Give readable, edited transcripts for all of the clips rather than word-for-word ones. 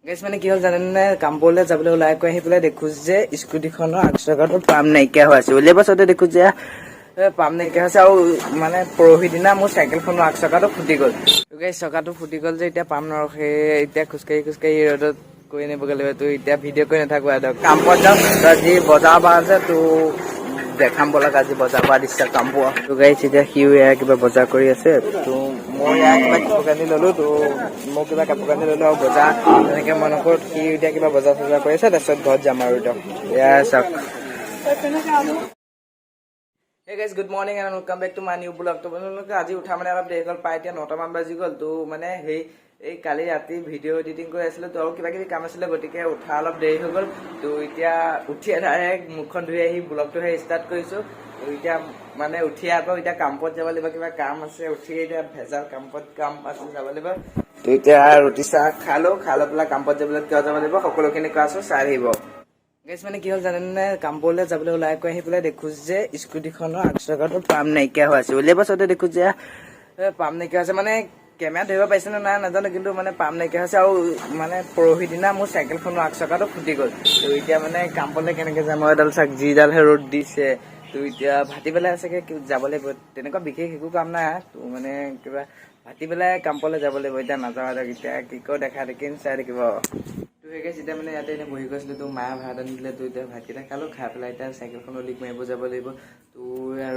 গাইছ, মানে কি হ'ল জানেনে? কামপুৰলৈ যাবলৈ ওলাই গৈ আহি পেলাই দেখো যে স্কুটিখনৰ আগচকাটো পাম নাইকিয়া হৈ আছে। উলিয়াব পাছতে দেখো যে পাম নাইকিয়া হৈছে। আৰু মানে পৰহি দিনা মোৰ চাইকেলখনৰ আগচকাটো ফুটি গ'ল। গাইছ, চকাটো ফুটি গ'ল যে এতিয়া পাম নৰখে। এতিয়া খোজকাঢ়ি খোজকাঢ়ি ৰ'দত কৰি আনিবগৈ লাগিব। তো এতিয়া ভিডিঅ' কৰি নাথাকো আৰু কামপুৰত যাওঁ। তো আজি বজাৰ বাৰ আছে, তো দেখাম ব'লক আজি বজাৰ কৰা দৃশ্য কামপুৰ। তো গাইছ, এতিয়া সিও এয়া কিবা বজাৰ কৰি আছে। তো মই এয়া কিবা কাপোৰ কানি ললো। তো মই কিবা কাপোৰ কানি ললো আৰু বজাৰ তেনেকে মই নকৰো। সি এতিয়া কিবা বজাৰ চজাৰ কৰি আছে, তাৰপিছত ঘৰত যাম আৰু দিয়ক। এয়া চাওক। Hey guys, good morning and welcome back to my new vlog. তো আপোনালোকে আজি উঠা মানে অলপ দেৰি হ'ল, প্ৰায় এতিয়া 9টামান বাজি গ'ল। তো মানে সেই এই কালি ৰাতি ভিডিঅ' এডিটিং কৰি আছিলো, তো আৰু কিবা কিবি কাম আছিলে, গতিকে উঠা অলপ দেৰি হৈ গ'ল। তো এতিয়া উঠি ডাইৰেক্ট মুখখন ধুই আহি ব্লগটোহে ষ্টাৰ্ট কৰিছো। তো এতিয়া মানে উঠি আকৌ এতিয়া কামপুৰত যাব লাগিব, কিবা কাম আছে। উঠি এতিয়া ভেজাল কামপুৰত কাম আছে, যাব লাগিব। তো এতিয়া ৰুটি চাহ খালো, খাই লৈ পেলাই কামপুৰত যাবলৈ কিয় যাব লাগিব সকলোখিনি কোৱা আছো, চাই আহিব। গাইছ, মানে কি হ'ল জানেনে? কামপুৰলৈ যাবলৈ ওলাই গৈ আহি পেলাই দেখো যে স্কুটিখনৰ আগচকাটো পাম নাইকিয়া হৈ আছে। উলিয়াব পাছতে দেখো যে পাম নাইকিয়া হৈছে। মানে কেমেৰা ধৰিব পাৰিছে নে নাই নাজানো, কিন্তু মানে পাম নাইকিয়া হৈছে। আৰু মানে পৰহি দিনা মোৰ চাইকেলখনৰ আগচকাটো ফুটি গ'ল। তো এতিয়া মানে কামপুৰলৈ কেনেকে যাম? আৰু এডাল চাক, যিডালহে ৰ'দ দিছে। তো এতিয়া ভাটিবেলা চাগে যাব লাগিব। তেনেকুৱা বিশেষ একো কাম নাই। তো মানে কিবা ভাটিবেলাই কামপুৰলৈ যাব লাগিব। এতিয়া নাযাওঁ আৰু এতিয়া কি কওঁ দেখা দেখিম, চাই থাকিব। তো সেই এতিয়া মানে ইয়াতে এনেই বহি গৈছিলো, তো মায়ে ভাত আনি দিলে। তো এতিয়া ভাতকেইটা খালো, খাই পেলাই এতিয়া চাইকেলখনো লিক মাৰিব যাব লাগিব। তো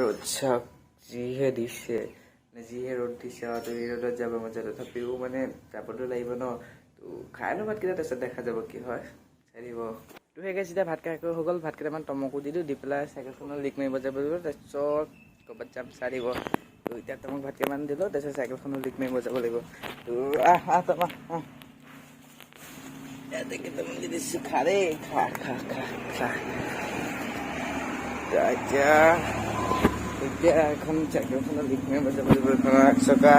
ৰ'দ চাওক যিহে দিছে, মানে যিহে ৰ'দ দিছে আৰু তো এই ৰ'দত যাব মন যায়, তথাপিও মানে যাবতো লাগিব ন। তো খাই লওঁ ভাতকেইটা, তাৰপিছত দেখা যাব কি হয়, চাই দিব। তো সেই এতিয়া ভাত খাই হৈ গ'ল। ভাত কেইটামান টমকো দিলোঁ, দি পেলাই চাইকেলখনত লিক মাৰিব যাব লাগিব, তাৰপিছত ক'ৰবাত যাম, চাই দিব। তো এতিয়া টমক ভাত কেইটামান দিলোঁ, তাৰপিছত চাইকেলখনত লিক মাৰিব যাব লাগিব। তো আহ আহ তমা, আহ। ইয়াতে কেইটামান দি দিছোঁ, খা দেই, খা খা খা খা। এতিয়া এতিয়া এখন চাইকেলখনত লিক মাৰিব যাব লাগিব। এইখনৰ আগচকা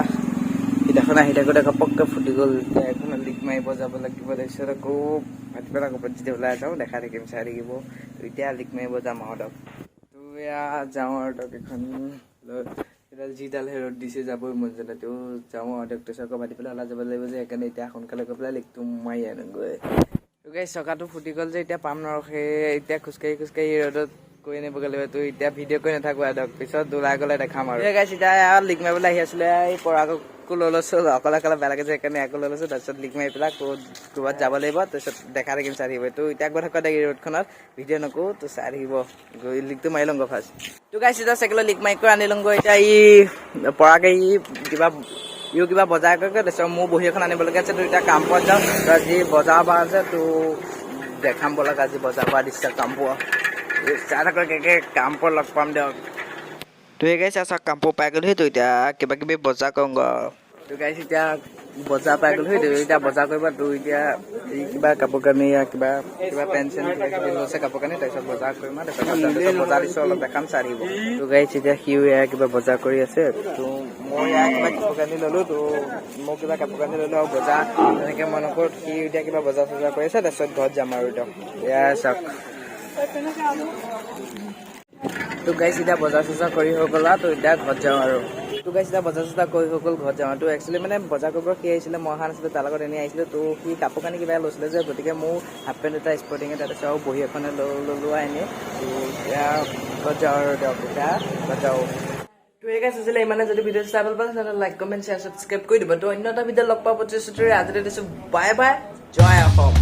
সিদিনাখন আহি থাকোঁতে ঘপককৈ ফুটি গ'ল। এতিয়া এখনত লিক মাৰিব যাব লাগিব। তাৰপিছত আকৌ ভাটিবেলা ক'ৰবাত যেতিয়া ওলাই যাওঁ দেখা থাকিম, চাই থাকিব। তো এতিয়া লিক মাৰিব যাম আৰু দিয়ক। তো এয়া যাওঁ আৰু দিয়ক এখন লৈ। এডাল যিডালহে ৰ'দ দিছে, যাবই মন যোৱা নাই। তো যাওঁ আৰু দিয়ক। তাৰপিছত আকৌ ভাটিবেলা ওলাই যাব লাগিব যে, সেইকাৰণে এতিয়া সোনকালে গৈ পেলাই লিকটো মাৰি আনোগৈ। তো গাইছ, চকাটো ফুটি গ'ল যে এতিয়া পাম নৰখে। এতিয়া খোজকাঢ়ি খোজকাঢ়ি ৰ'দত কৰি আনিবগৈ লাগিব। তো এতিয়া ভিডিঅ' কৰি নাথাকো আৰু দিয়ক, পিছত ওলাই গ'লে দেখাম আৰু। গাইছ, এতিয়া লিক মাৰিবলৈ আহি আছিলে, এই পৰাগকো লৈ লৈছো। অকলে অকলে বেয়া লাগে যে, সেইকাৰণে আকৌ লৈ লৈছো। তাৰপিছত লিক মাৰি পেলাই ক'ত ক'ৰবাত যাব লাগিব, তাৰপিছত দেখা থাকিম, চাই থাকিব। তো এতিয়া গৈ থাকোঁ এই ৰ'দখনত ভিডিঅ' নকৰো, তো চাই থাকিব। গৈ লিকটো মাৰি লওঁগৈ ফাৰ্ষ্ট। তো গাইছ, এতিয়া চাইকেলত লিক মাৰি কৰি আনি লওঁগৈ। এতিয়া ই পৰাগে ই কিবা ইও কিবা বজাৰ কৰে, তাৰপিছত মোৰ বহী এখন আনিবলগীয়া আছে। তো এতিয়া কামপুৰত যাওঁ। তো আজি বজাৰ বাৰ আছে, তো দেখাম ব'লক আজি বজাৰ কৰা দৃশ্য কামপুৰ। চাই থাকক, একে কামপুৰ লগ পাম দিয়ক। তো এই গাইছ, চাওক, কামপুৰ পাই গ'লোহি। তো এতিয়া কিবা কিবি বজাৰ কৰোঁগৈ আৰু। তো গাইছ, এতিয়া বজাৰ পাই গ'লোহি। তো এতিয়া বজাৰ কৰিব। তো এতিয়া এই কিবা কাপোৰ কানি, কিবা কিবা পেণ্ট চেণ্ট কিবা কিবি লৈছে কাপোৰ কানি। তাৰপিছত বজাৰ কৰিম আৰু তাৰপিছত বজাৰ দিছোঁ, অলপ দেখাম, চাই থাকিব। তো গাইছ, এতিয়া সিও এয়া কিবা বজাৰ কৰি আছে। তো মই এয়া কিবা কাপোৰ কানি ললো। তো মই কিবা কাপোৰ কানি ললো আৰু বজাৰ তেনেকে মই নকৰো। সি এতিয়া কিবা বজাৰ চজাৰ কৰি আছে, তাৰপিছত ঘৰত যাম আৰু দিয়ক। এয়া চাওক। তো গাইছ, এতিয়া বজাৰ চজাৰ কৰি হৈ গ'ল আৰু। তো এতিয়া ঘৰত যাওঁ আৰু। তো গাইছ, এতিয়া বজাৰ চজাৰ কৰি হৈ গ'ল, ঘৰত যাওঁ। তো একচুৱেলি মানে বজাৰ কৰিব সি আহিছিলে, মই অহা নাছিলো, তাৰ লগত এনেই আহিছিলো। তো সি কাপোৰ কানি কিবা লৈছিলে যে, গতিকে মোৰ হাফ পেণ্ট এটা, স্পৰ্টিং এটা, তাৰপিছত আৰু বহী এখনে লৈ ল'লো এনেই। তো এতিয়া ঘৰত যাওঁ আৰু দিয়ক, এতিয়া ঘৰত যাওঁ। তো এই গাইছ, আছিলে ইমানে। যদি ভিডিঅ' চাই ভাল পালে তেনেহ'লে লাইক, কমেণ্ট, শ্বেয়াৰ, ছাবস্ক্ৰাইব কৰি দিব। তো অন্য এটা ভিডিঅ' লগ পোৱা প্ৰতিশ্ৰুতিৰে আজিলৈ দিছোঁ, বাই বাই, জয় অসম।